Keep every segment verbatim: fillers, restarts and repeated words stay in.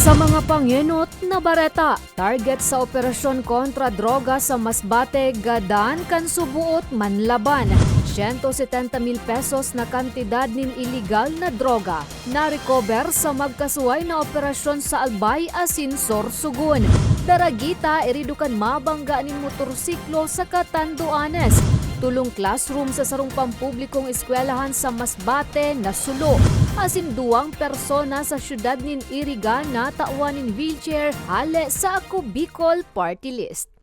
Sa mga pangenot na bareta, target sa operasyon kontra droga sa Masbate, gadan kan suboot manlaban. Siyento setenta mil pesos na kantidad nin iligal na droga na-recover sa magkasuway na operasyon sa Albay asin Sorsogon. Daragita, herido kan mabangga nin motorsiklo sa Catanduanes. Tulong classroom sa sarong pampublikong eskwelahan sa Masbate nasulo, asin duwang persona sa siyudad nin Iriga natawan nin wheelchair hale sa Ako Bicol Party List.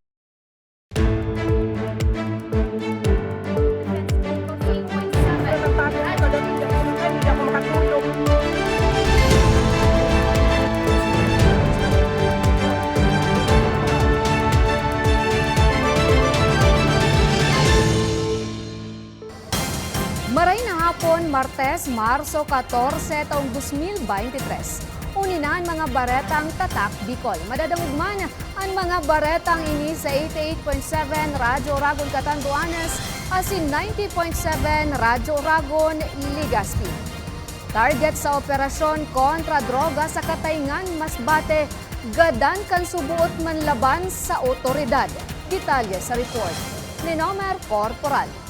Maray na hapon, Martes, Marso katorse, taong dos mil bente tres. Uni na an mga baretang Tatak Bicol. Madadangog man an mga baretang ini sa eighty-eight point seven Radyo Oragon Catanduanes asin ninety point seven Radyo Oragon, Legazpi. Target sa operasyon kontra droga sa Katayngan, Masbate, gadan kan suboot manlaban sa otoridad. Detalye sa report ni Nomer Corporal.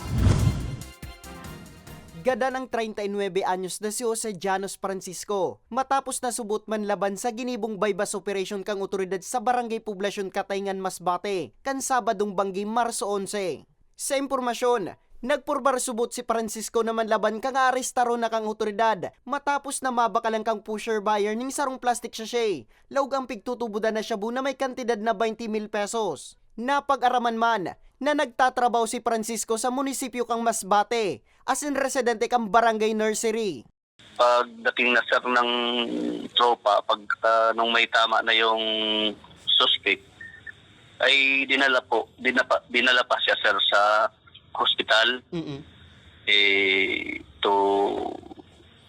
Gadan ang treinta y nuebe anyos na si Jose Janos Francisco, matapos na suboot manlaban sa ginibong buy-bust operation kan otoridad sa Barangay Poblacion, Katayngan, Masbate, kan Sabadong banggi, Marso onse. Sa impormasyon, nagpurbar suboot si Francisco na manlaban kan aarestaron na kan otoridad matapos na mabakalan kan pusher buyer nin sarong plastic sachet, laog an pigtutubodan na shabu na may kantidad na baynte mil pesos. Napag-araman man na nagtatrabaho si Francisco sa munisipyo kan Masbate, asin residente kan Barangay Nursery. Pagdating na, sir, ng tropa, pag, ah, nung may tama na yung suspect, ay dinala po, dinapa-, dinala pa siya, sir, sa hospital. Mm. Eh, to,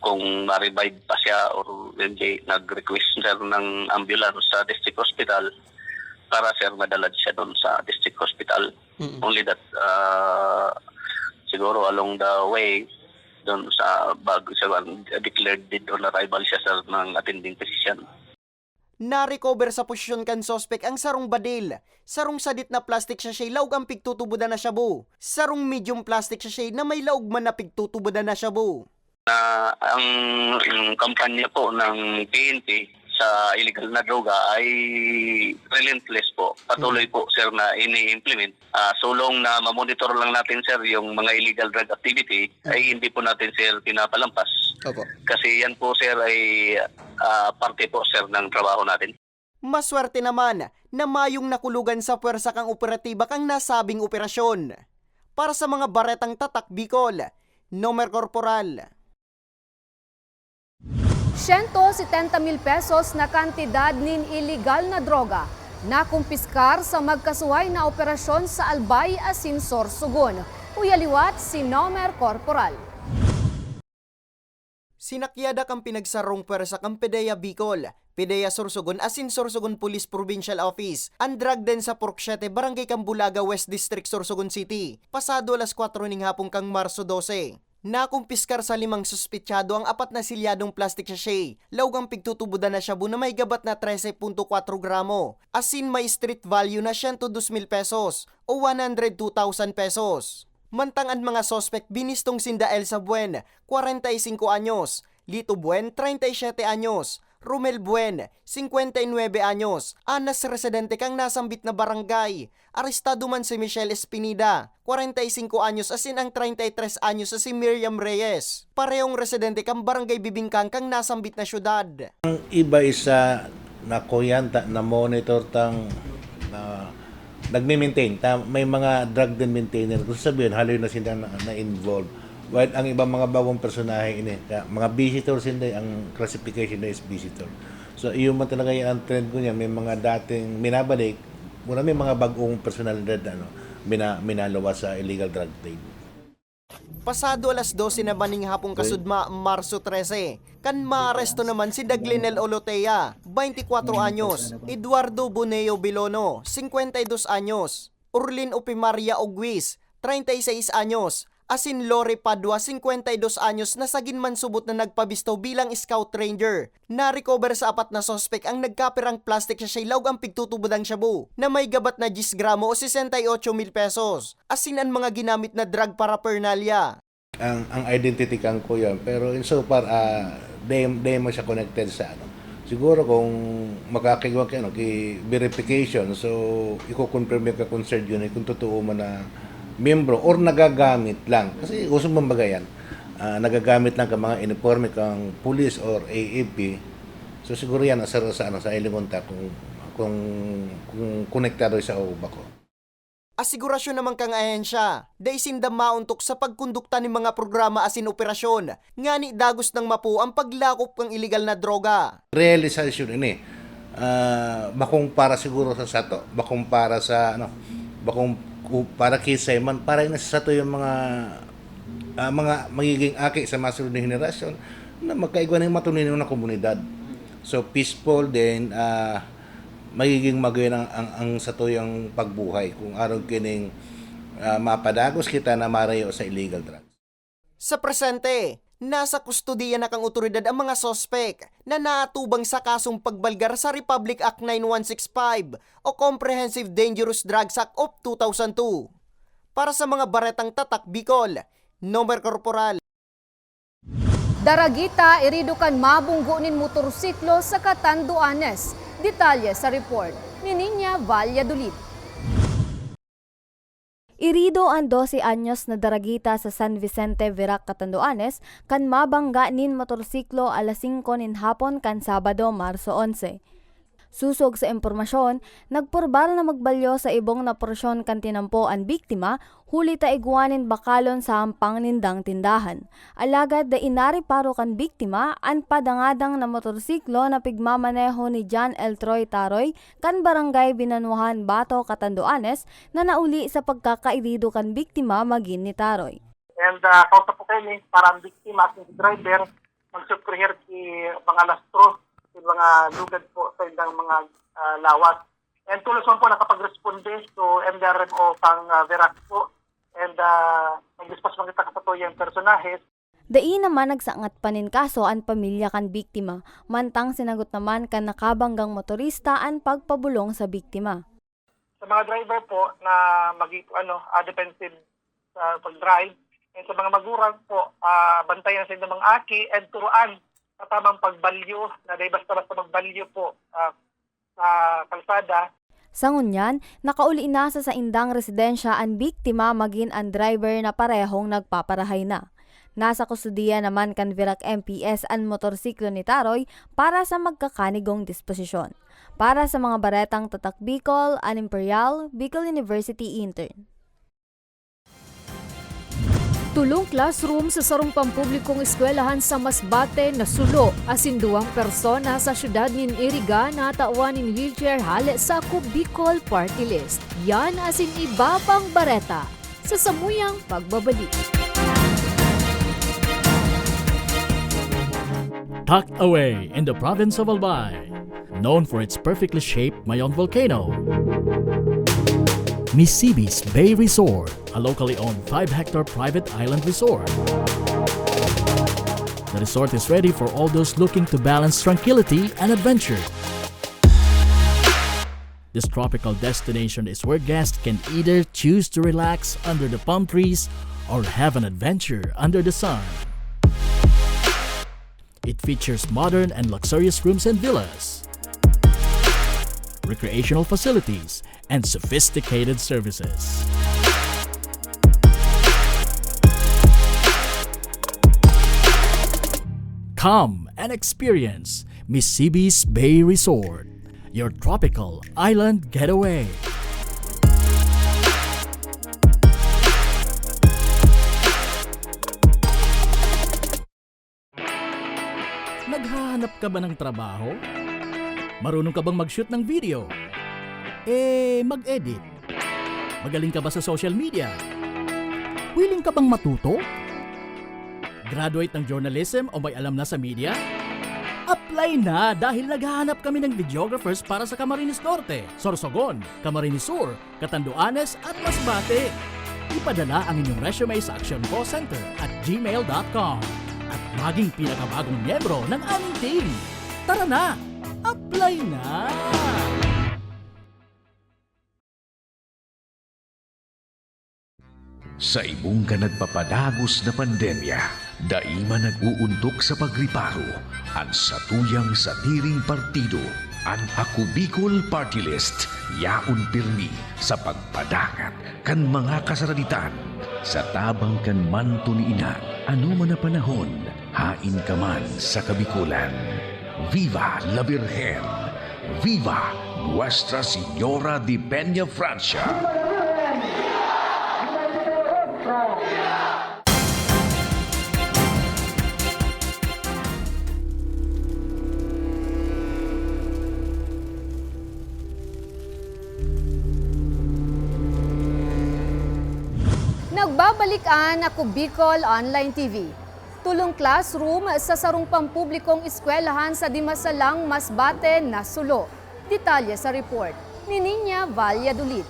kung ma-revive pa siya or hindi, nag-request, sir, ng ambulance sa district hospital para, sir, madala siya doon sa district hospital. Mm. Only that, ah, siguro along the way, doon sa bago siya, declared dead on arrival siya, sir, ng attending physician. Na-recover sa posisyon kan suspek ang sarong badil, sarong sadit na plastic sachet laog ang pigtutubodan na shabu, sarong medium plastic sachet na may laog man na pigtutubodan na shabu. Na ang, yung kampanya po ng P N P sa illegal na droga ay relentless po. Patuloy po, sir, na ini-implement. Ah, sulong na mamonitor lang natin, sir, yung mga illegal drug activity ay hindi po natin, sir, pinapalampas. Opo. Kasi yan po, sir, ay, ah, parte po, sir, ng trabaho natin. Maswerte naman na mayong nakulugan sa pwersa kang operatiba kang nasabing operasyon. Para sa mga baretang Tatak Bicol, Nomer Corporal. Siyento setenta mil pesos na kantidad nin iligal na droga nakumpiskar sa magkasuway na operasyon sa Albay asin Sorsogon. Uya liwat si Nomer Corporal. Sinakyada kan pinagsarong pwersa kan PDEA Bicol, PDEA Sorsogon asin Sorsogon Police Provincial Office an drug den sa Purok Siete, Barangay Cambulaga, West District, Sorsogon City, pasado alas kwatro ning hapon kan Marso dose. Nakumpiskar sa limang suspetsado ang apat na silyadong plastic sachet, laog ang pigtutubodan na shabu na may gabat na trese punto kwatro gramo, asin may street value na siyento dos mil pesos o one hundred two thousand pesos. Mantang an mga suspek binistong sinda Elsa Buen, kwarenta y singko anyos, Lito Buen, treinta y siete anyos, Romel Buen, cincuenta y nueve anyos, anas residente kan nasambit na barangay. Arestado man si Michelle Espinida, kwarenta y singko anyos, asin ang treinta y tres anyos na si Miriam Reyes, parehong residente kan Barangay Bibingkan kan nasambit na syudad. Ang iba isa na kuryanta, na monitor tang, na nagme-maintain ta, may mga drug den maintainer. Kung sabihin, haloy na sila na, na-involve. While ang ibang mga bagong personahe ini, ka-, mga visitor sila, ang classification na is visitor. So, iyon man talaga yan ang trend ko niya. May mga dating minabalik, mura may mga bagong personalidad, ano, mina-, minaluwas sa illegal drug trade. Pasado alas dose na maning hapong kasudma, Marso trese, kan maaresto naman si Daglinel Olotea, baynti kwatro anyos, Eduardo Boneo Bilono, singkwenta y dos anyos, Orlin Opimaria Ogwis, treinta y seis anyos, asin Lori Padua, singkwenta y dos anyos, na sagin man subot na nagpabisto bilang scout ranger. Na-recover sa apat na suspek ang nagkapirang plastik sa sachet laog ang pigtutubodang shabu na may gabat na diyes gramo o sesenta y ocho mil pesos, asin an mga ginamit na drug paraphernalia. Ang, ang identity kan kuya, pero in so far, ah, dai, dai man siya connected sa ano. Siguro kung makakaigwa ki ano, ki verification, so iko-confirm yung ka-concerned unit kung totoo man na miyembro or nagagamit lang. Kasi uso man baga yan, ah, nagagamit lang ka mga uniforme kang police or A F P. So siguro yan, nasa, sa, ano, sa ilingon ta kung, kung, kung konektado siya o bako. Asigurasyon naman kan ahensya, dai sinda maontok sa pagkondukta nin mga programa asin operasyon, ngani dagos nang mapo ang paglakop kan iligal na droga. Realisasyon ini, ah, bakong para siguro sa sato, bakong para sa, ano, bakong ku-, para kisay man, para ini sa sato yung mga, ah, mga magiging aki sa masunod na henerasyon na magkaigwa ning matulinong na komunidad. So, peaceful din, ah, magiging magayon ang, ang, ang satuyang pagbuhay kung arog kining, ah, mapadagos kita na marayo sa illegal drugs. Sa presente, nasa kustodiya na kan awtoridad ang mga suspek na naatubang sa kasong pagbalgar sa Republic Act nine one six five o Comprehensive Dangerous Drugs Act of two thousand two. Para sa mga baretang Tatak Bicol, Nomer Corporal. Daragita, irido kan mabunggo nin motorsiklo sa Catanduanes. Detalye sa report ni Niña Valladolid. Irido an dose anyos na daragita sa San Vicente, Virac, Catanduanes, kan mabangga nin motorsiklo alas singko nin hapon kan Sabado, Marso onse. Sosog sa impormasyon, nagpurbal na magbalyo sa ibong na porsyon kan tinampo an biktima, huli ta igwa nin bakalon sa hampang nindang tindahan. Alagad dai nareparo kan biktima an padangadang na motorsiklo na pigmamaneho ni John L Troy Taroy kan Barangay Binanuhan, Bato, Catanduanes, na nauli sa pagkakairido kan biktima magin ni Taroy. And, ah, kausap ko kayo ni para ang biktima at yung driver, magsuprehir ki mga lastro, ki mga lugad po sa indang mga, ah, lawas. And tulos man po nakapagresponde, so M D R M O pang, ah, Virac po. And, ah, nag-dispatch man kita sa tuyang personahe. Dai naman nagsangat pa nin kaso an pamilya kan biktima, mantang sinagot naman kan nakabanggang motorista an pagpabolong sa biktima. Sa mga driver po na magi-, ano, ah, defensive sa pag-drive, and sa mga magurang po, ah, bantayan sa inyong mga aki and turuan sa tamang pagbalyo, na dai basta-basta magbalyo po, ah, sa kalsada. Sa ngunyan, nakauli na sa saindang residensya an biktima magin an driver na parehong nagpaparahay na. Nasa kustodiya naman kan Virac M P S an motorsiklo ni Taroy para sa magkakanigong disposisyon. Para sa mga baretang Tatak Bicol, Ann Imperial, Bicol University Intern. Tolong classroom sa sarong pampublikong eskwelahan sa Masbate nasulo, asin duwang persona sa siyudad nin Iriga natawan nin wheelchair hale sa Ako Bicol Party List. Yan asin iba pang bareta sa samuyang pagbabalik. Tucked away in the province of Albay, known for its perfectly shaped Mayon volcano, Misibis Bay Resort, a locally owned five-hectare private island resort. The resort is ready for all those looking to balance tranquility and adventure. This tropical destination is where guests can either choose to relax under the palm trees or have an adventure under the sun. It features modern and luxurious rooms and villas, recreational facilities, and sophisticated services. Come and experience Misibis Bay Resort, your tropical island getaway. Naghahanap ka ba ng trabaho? Marunong ka bang mag-shoot ng video? Eh, mag-edit? Magaling ka ba sa social media? Willing ka bang matuto? Graduate ng journalism o may alam na sa media? Apply na, dahil naghahanap kami ng videographers para sa Camarines Norte, Sorsogon, Camarines Sur, Catanduanes at Masbate. Padala ang inyong resume sa actioncallcenter at gmail dot com at maging pinakabagong miyembro ng aming team. Tara na! Apply na! Sa ibong kan nagpapadagos na pandemya, dai man nag-uuntok sa pagreparo an satuyang sadiring partido. An Ako Bicol Party List yaon pirmi sa pagpadangat kan mga kasaraditan sa tabang kan manto ni Ina. Anoman na panahon, haen ka man sa Kabikolan. Viva la Virgen! Viva Nuestra Señora de Peña Francia! Nagbabalik an Ako Bicol Online T V. Tulong classroom sa sarong pampublikong eskwelahan sa Dimasalang, Masbate, nasulo. Detalye sa report ni Niña Valladolid.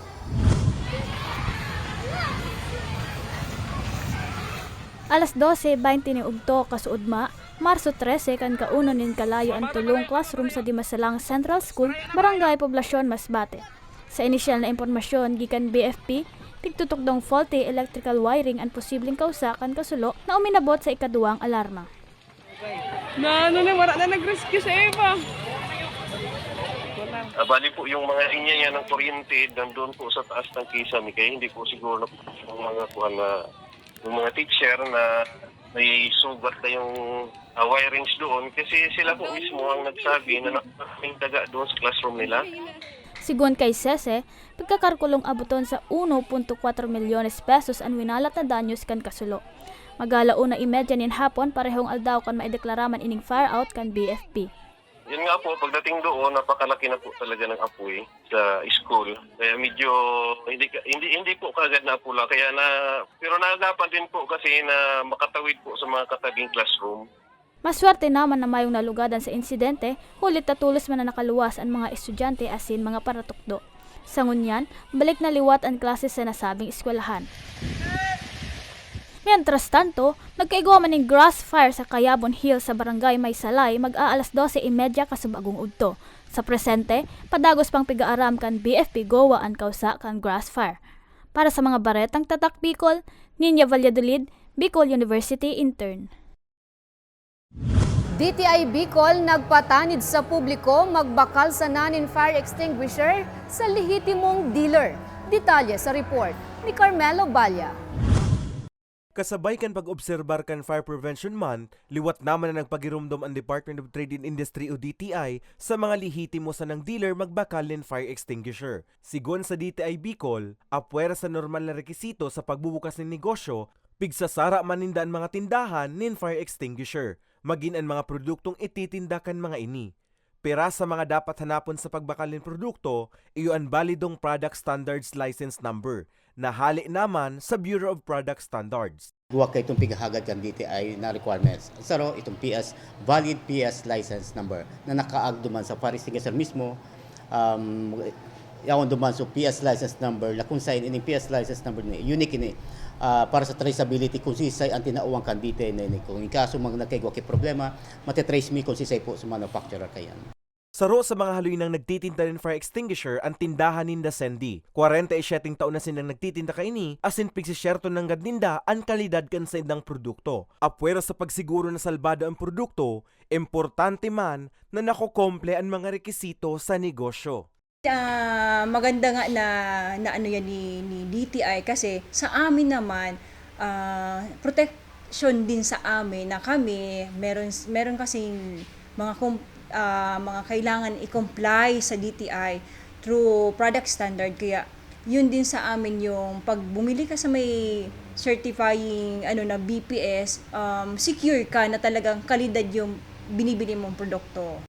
Alas dose baynte nin udto, kasuodma, Marso trese, kan kaunon nin kalayo an tulong classroom sa Dimasalang Central School, Barangay Poblacion, Masbate. Sa inisyal na impormasyon gikan B F P, tigtutukdong faulty electrical wiring an posibleng kawsa kan kasulo na uminabot sa ikaduwang alarma. Na ano na, wala na nag-rescue sa iba. Ah, bali po, yung mga linya niya ng kuryente, nandun po sa taas ng kisame, kaya hindi po siguro na yung mga kuwan na, yung mga teacher na may sugat na yung, ah, wirings doon, kasi sila po mismo ang nagsabi na nakakaraming daga doon sa classroom nila. Sigon kay Sese, pagkakalkulong abuton sa uno punto kwatro milyones pesos an winalat na danyos kan kasulo. Mag-aala una y medya nin hapon, parehong aldaw kan maideklara man ining fire out kan B F P. Yun nga po, pagdating doon, napakalaki na po talaga ng apoy sa school. Kaya medyo hindi ka, hindi, hindi po kaagad naapula. Kaya na, pero naagapan din po kasi na makatawid po sa mga katabing classroom. Maswerte naman na mayong nalugadan sa insidente, huli ta tolos man na nakaluwas an mga estudyante asin mga paratukdo. Sa ngunyan, balik na liwat an klase sa nasabing eskwelahan. Mientras tanto, nagkaigwa man nin grass fire sa Cayabon Hills sa Barangay Maysalay mag-aalas dose y medya kasubagong udto. Sa presente, padagos pang pig-aaram kan B F P GOA an kawsa kan grass fire. Para sa mga baretang Tatak Bicol, Niña Valladolid, Bicol University Intern. D T I Bicol nagpatanid sa publiko magbakal sana nin fire extinguisher sa lehitimong dealer. Detalye sa report ni Carmelo Balla. Kasabay kan pag-obserbar kan Fire Prevention Month, liwat naman na nagpagiromdom an Department of Trade and Industry o D T I sa mga lehitimo sanang dealer magbakal nin fire extinguisher. Sigon sa D T I Bicol, apwera sa normal na rekisito sa pagbubukas nin negosyo, pigsasara man ninda an mga tindahan nin fire extinguisher, magin an mga produktong ititinda kan mga ini. Pira sa mga dapat hanapon sa pagbakal nin produkto, iyo an balidong Product Standards License Number, na hale naman sa Bureau of Product Standards. Duwa ka itong pighahagad kan D T I na requirements. Saro, itong P S, valid P S license number na nakaagdo man sa fire extinguisher mismo, um, yaon duman so P S license number, na kung sain ining P S license number ni, unique ini, ah, para sa traceability kung sisay ang tinauan kan D T I na ini. Kung in kaso mag nagkaigwa ki problema, matitrace mi kung sisay po sa manufacturer kayan. Saro sa mga haloy nang nagtitinda nin fire extinguisher an tindahan ninda Sendy. Kwarenta y siyete taon na sindang nagtitinda kaini, asin pigsisyerto nanggad ninda an kalidad kan saindang produkto. Apwera sa pagsiguro na salbado an produkto, importante man na nakokomple an mga rekisito sa negosyo. Ah, maganda nga na, na ano yan ni, ni D T I kasi sa amin naman, ah, protection din sa amin na kami, meron, meron kasing mga com-, ah, mga kailangan i-comply sa D T I through product standard. Kaya yun din sa amin yung pag bumili ka sa may certifying ano na B P S, um, secure ka na talagang kalidad yung binibili mong produkto.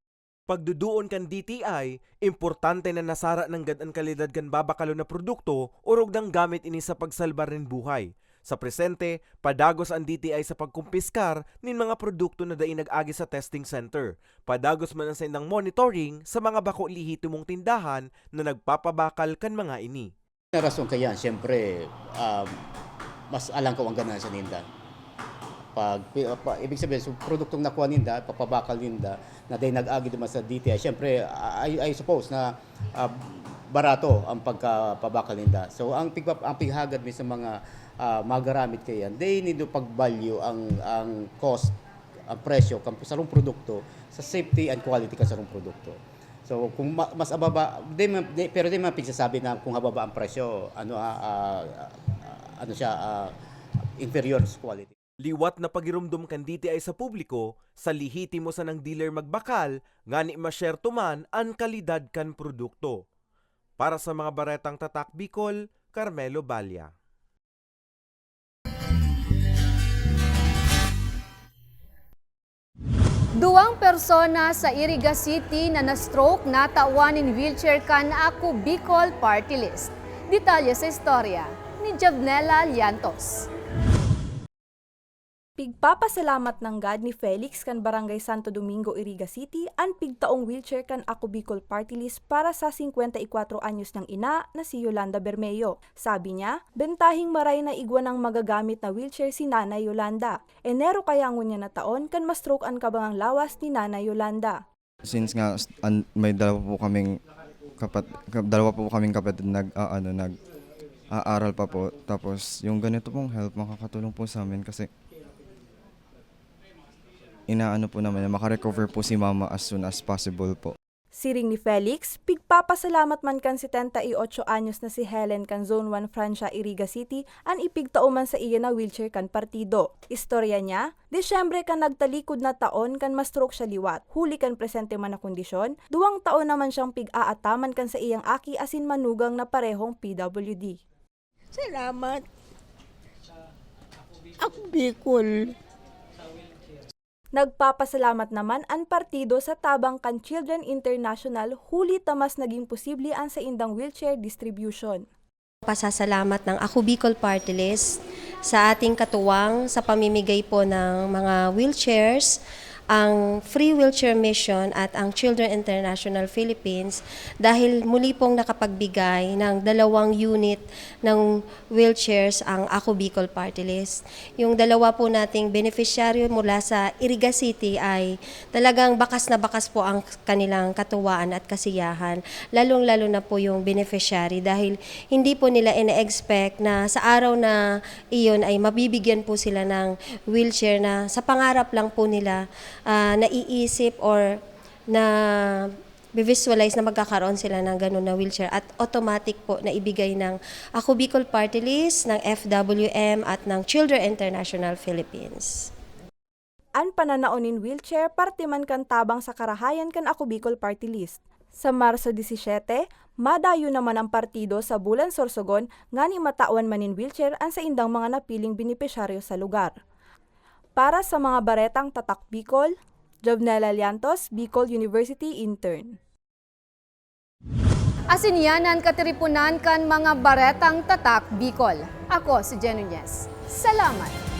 Pagduduon kan D T I, importante na nasara nanggad an kalidad kan babakalon na produkto, orog nang gamit ini sa pagsalbar nin buhay. Sa presente, padagos an D T I sa pagkumpiskar nin mga produkto na dai nag-agi sa testing center. Padagos man an saindang monitoring sa mga bako lehitimong tindahan na nagpapabakal kan mga ini. Na rason kaya, siyempre, um, Mas alangkaw ang ganansya ninda. Pag, pa, ibig sabihin, so, produktong nakuha ninda, papabakal ninda, na dahil nag-agi naman sa D T I, siyempre, I, I suppose na, ah, barato ang pagkapabakal ninda. So, ang pigpa-, ang pighagad mi sa mga, ah, magaramit kaiyan, dai nindo pag-value ang, ang cost, ang presyo kan sarong produkto sa safety and quality kan sarong produkto. So, kung ma-, mas ababa, di man, di, pero di man pigsasabi na kung hababa ang presyo, ano, ah, ah, ano siya, ah, inferior sa quality. Liwat na pagiromdom kan D T I sa publiko, sa lehitimo sanang dealer magbakal, ngani masyerto man an kalidad kan produkto. Para sa mga baretang Tatak Bicol, Carmelo Balla. Duwang persona sa Iriga City na na-stroke natawan nin wheelchair kan Ako Bicol Party List. Detalye sa istorya ni Jovnela Llantos. Pigpapasalamat nanggad ni Felix kan Barangay Santo Domingo, Iriga City, an pigtaong wheelchair kan Ako Bicol Party List para sa singkwenta y kwatro anyos niyang ina na si Yolanda Bermeo. Sabi niya, bentahing maray na igwa nang magagamit na wheelchair si Nanay Yolanda. Enero kaya ngunyan na taon kan ma-stroke an kabangang lawas ni Nanay Yolanda. Since nga, s-, an-, may dalawa po kaming kapat-, ka-, dalawa po kaming kapatid nag-, ah, ano, nag-aaral pa po. Tapos, yung ganito pong help, makakatulong po sa amin kasi inaano po namin na makarecover po si mama as soon as possible po. Siring ni Felix, pigpapasalamat man kan setenta y ocho anyos na si Helen kan Zone one Francia, Iriga City, an ipigtao man sa iya na wheelchair kan partido. Istorya niya, Disyembre kan nagtalikod na taon kan ma-stroke siya liwat. Huli kan presente man na kondisyon, duwang taon naman siyang pig-aataman kan saiyang aki asin manugang na parehong P W D. Salamat. Ako Bicol. Nagpapasalamat naman an partido sa tabang kan Children International huli ta mas naging posible an saindang wheelchair distribution. Pasasalamat ng Ako Bicol Party List sa ating katuwang sa pamimigay po ng mga wheelchairs, ang Free Wheelchair Mission at ang Children International Philippines, dahil muli pong nakapagbigay ng dalawang unit ng wheelchairs ang Ako Bicol Party List. Yung dalawa po nating beneficiaryo mula sa Iriga City ay talagang bakas na bakas po ang kanilang katuwaan at kasiyahan, lalong-lalo na po yung beneficiary, dahil hindi po nila ina-expect na sa araw na iyon ay mabibigyan po sila ng wheelchair na sa pangarap lang po nila, ah, naiisip or na-visualize na magkakaroon sila ng ganun na wheelchair at automatic po na ibigay ng Ako Bicol Party List, ng F W M at ng Children International Philippines. An pananao nin wheelchair parte man kan tabang sa karahayan kan Ako Bicol Party List. Sa Marso disisiete, madayo naman an partido sa Bulan Sorsogon ngani matawan man nin wheelchair an saindang mga napiling benepisyaryo sa lugar. Para sa mga baretang Tatak Bicol, Jovnela Llantos, Bicol University Intern. Asin iyan an katiriponan kan mga baretang Tatak Bicol. Ako si Jen Nunez. Salamat!